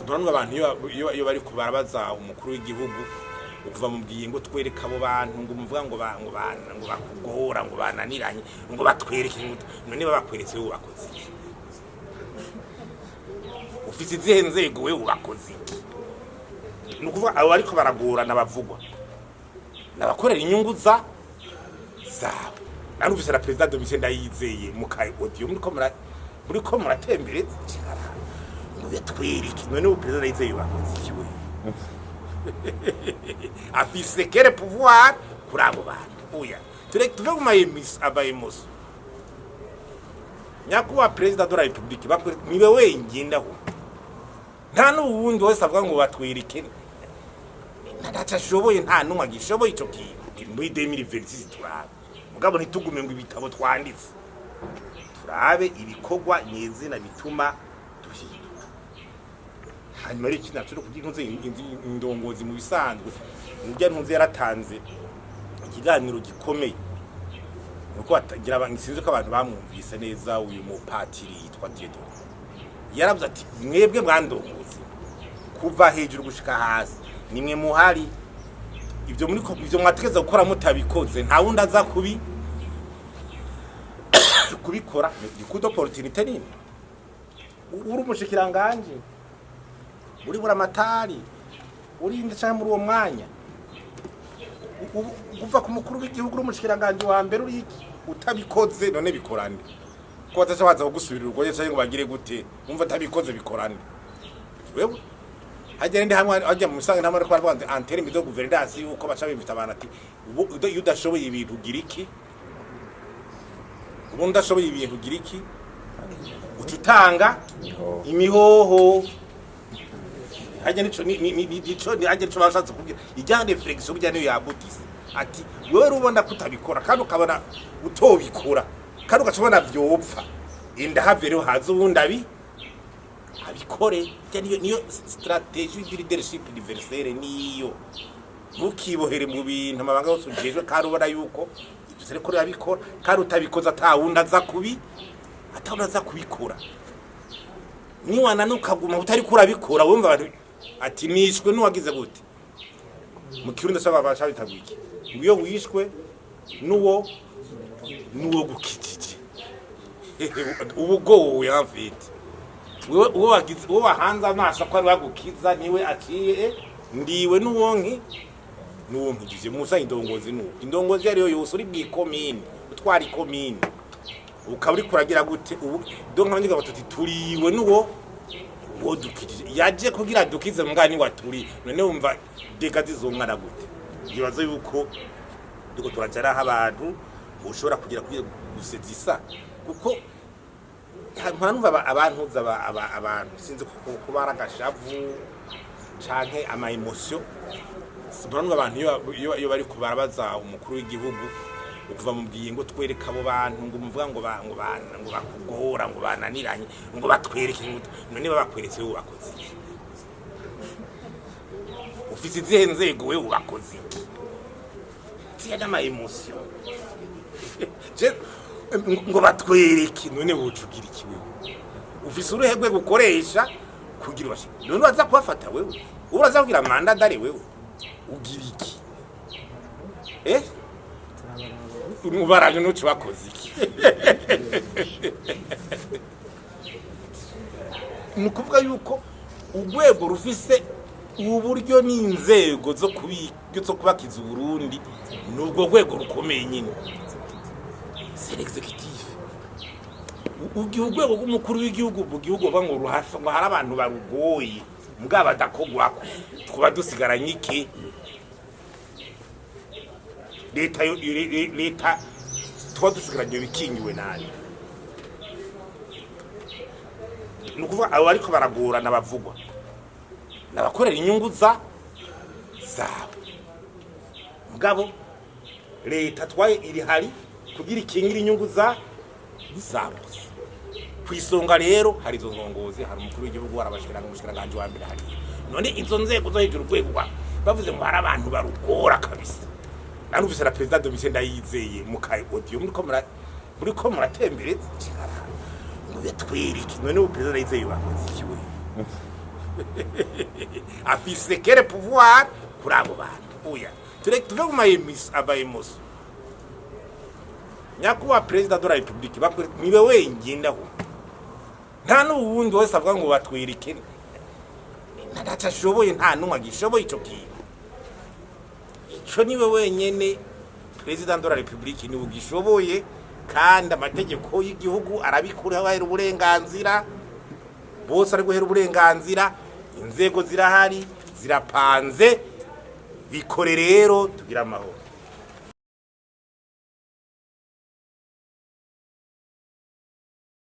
Urabona abantu iyo bari barabaza umukuru w'igihugu, ukuva mubwiye ngo twereke abo bantu, ngo muvuga ngo bakugora, ngo bananiranye, ngo batwereke, ngo none babakweretse, wowe bakoze iki? Ufise izihe nzego? Wewe ubakoze iki? Ni ukuvuga abo bariko baragorana bavugwa nabakorera inyungu za zabo. Narumvise na Perezida Domitien Ndayizeye mu ka audio muriko muratembereza ngo yatwereke. None ubu Perezida Ndayizeye bakoze iki? We afise quel pouvoir kuri abo bantu? Oya, tureke tuve mu ama émotions. Nyakubahwa Perezida de la République, niwe wenyine aho, nta n'uwundi wese avuga ngo batwereke, ntacyo ashoboye, nta n'umwe agishoboye ico kintu. Muri 2026 turabe, mugabo ntitugume ngo ibitabo twanditse, turabe ibikorwa nyezina bituma duhinduka. Hanyuma rero ikindi naco kugira intuze indongozi mu bisanzwe, urya ntuze yaratanze ikiganiro gikomeye, nuko batagira abantu, sinzi ko abantu bamwumvise neza. Uyu mupatiri yitwa Dieudonné yaravuze ati: "Mwebwe mwandongozi kuva hejuru gushika hasi, nimwe muhari ibyo muri ibyo mwategeza gukora, mutabikoze nta wundi aza kubikora." Ni coup d'opportunité nini. Uri umushikiranganje, uri buramatari, uri inde canke muri uwo mwanya, kuva ku mukuru w'igihugu, uri umushikiranganje wa mbere, uri iki, utabikoze none bikorane ko bataca baza kugusubirira urwo canke ngo bagire gute? Wumva atabikoze bikorane wewe hajya ndi hamwe hajya mu misango ntamwe, ariko baravuga ngo en termes de gouvernance, yuko baca bimvita abantu ati: "Ubu iyo udashoboye ibintu ugira iki? Ubu udashoboye ibintu ugira iki? Uca utanga imihoho." Hajya nico nico hajya nico bashatse kubwira ijya réflexion, burya niyo yabutise ati: "Wewe rubona kutabikora kandi ukabona utobikora kandi ugaca ubona vyopfa, inda have rero haza uwundi abikore." Ijya niyo stratégie du leadership universelle. Niyo ntukibohere mu bintu, amabanga yose ujejwe, kandi ubona yuko ibyo ariko urabikora, kandi utabikoze atawundi aza kubi atawundi aza kubikora. Niwanana ukaguma utariko urabikora, wumva abantu ati: "Nishwe n'uwagize gute?" Mu Kirundi asaba basha bitaga iki? Ngo iyo wishwe n'uwo gukijije, uba ugowe. En fait, wewe uwo wagize, uwo wahanze amaso ko ari wagukiza, niwe aciye ndiwe n'uwonki n'uwo nkijije. Musa indongozi nuko indongozi ariyo yose, uri bw'ikomine, utwara ikomine, ukaba uri kuragira gute ubu? Donc abanyagihugu batuti: "Turiwe n'uwo uwo dukijije, yaje kugira dukize, mugani wa turi." None wumva dégâts zizongana gute? Ibazo yuko duko turajara abantu ushobora kugira kugira gusezisa, kuko mpora numva abantu abantu sinzi ko kuba ari agashavu canke ama émotions. Mpora numva abantu iyo bari barabaza umukuru w'igihugu, ukuva mubwiye ngo twereke abo bantu, ngo muvuga ngo bakugora, ngo bananiranye, ngo batwereke, ngo none babakweretse, wowe bakoze iki? Ufise izihe nzego? Wewe ubakoze iki? Tiya n'ama émotions ngo batwereke, none woca ugira iki? Wewe ufise uruhe rwego ukoresha kugira ubashe? None uraza kubafata? Wewe uraza kugira mandat d'arrêt? Wewe ugira iki? Ubaranye nuci bakoze iki? Ni ukuvuga yuko urwego rufise uburyo n'inzego zo kubakiza Uburundi ni urwo rwego rukomeye nyine, c'est l'exécutif. Ugihe urwego rw'umukuru w'igihugu mu gihugu bavuga ngo ruhafa, ngo hari abantu barugoye mbwa badakogwako, twaba dusigaranye iki? Leta leta tuba dusigaranye bikingiwe nabi. Ni ukuvuga abo bariko baragorana bavugwa nabakorera inyungu za zabo, mugabo leta twaye iri hari kugira ikingire inyungu za zabo. Ku isonga rero hari izo ndongozi, hari umukuru w'igihugu, hari abashikiranga, umushikiranganji wa mbere, hari none izo nzego zo hejuru. Urwego bavuze ngo hari abantu barugora kabisa. Narumvise na Perezida Domitien Ndayizeye mu ka audio muriko muratembereza ngo yatwereke. None ubu Perezida Ndayizeye bakoze iki? We Afise quel pouvoir kuri abo bantu? Oya, tureke tuve mu aba émotions. Nyakubahwa Perezida de la République, niwe wenyine aho, nta n'uwundi wese avuga ngo batwereke ntacyo ashoboye. Nta n'umwe agishoboye ico kintu. Ico niwe wenyene, Perezida de la République, niwe ugishoboye, kandi amategeko y'igihugu arabikuraho, ahera uburenganzira bose, ari guhera uburenganzira. Inzego zirahari, zirapanze. Bikore rero, tugira amahoro.